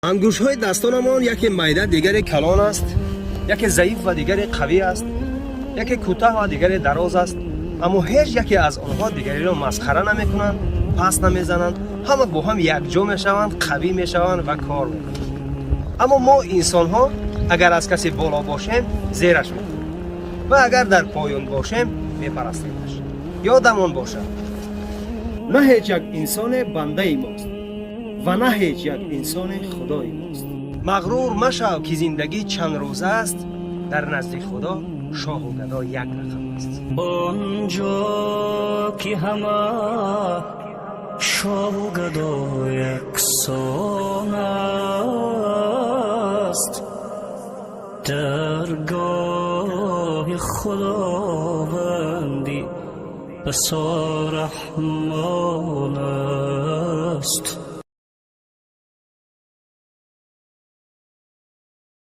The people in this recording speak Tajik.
Ангуштҳои дастонамон яке майда, дигаре калон аст, яке заиф ва дигаре қавӣ аст, яке кӯтаҳ ва дигаре дароз аст, аммо ҳеҷ яке аз онҳо дигареро масхара намекунанд, пас намезананд. Ҳама бо ҳам якҷо мешаванд, қавӣ мешаванд ва кор мекунанд. Аммо мо инсонҳо агар аз касе боло бошем, зераш мекунем ва агар дар поён бошем, мепарастемаш. Ёдамон бошад, на ҳеҷ як инсоне бандаи мост ва на ҳеҷ як инсоне худои мост. Мағрур машав, ки зиндагӣ чанд рӯза аст. Дар назди Худо шоҳу гадо як рақам аст. Он ҷо ки ҳама шоҳу гадо яксон аст, даргоҳи Худованди басо Раҳмон аст.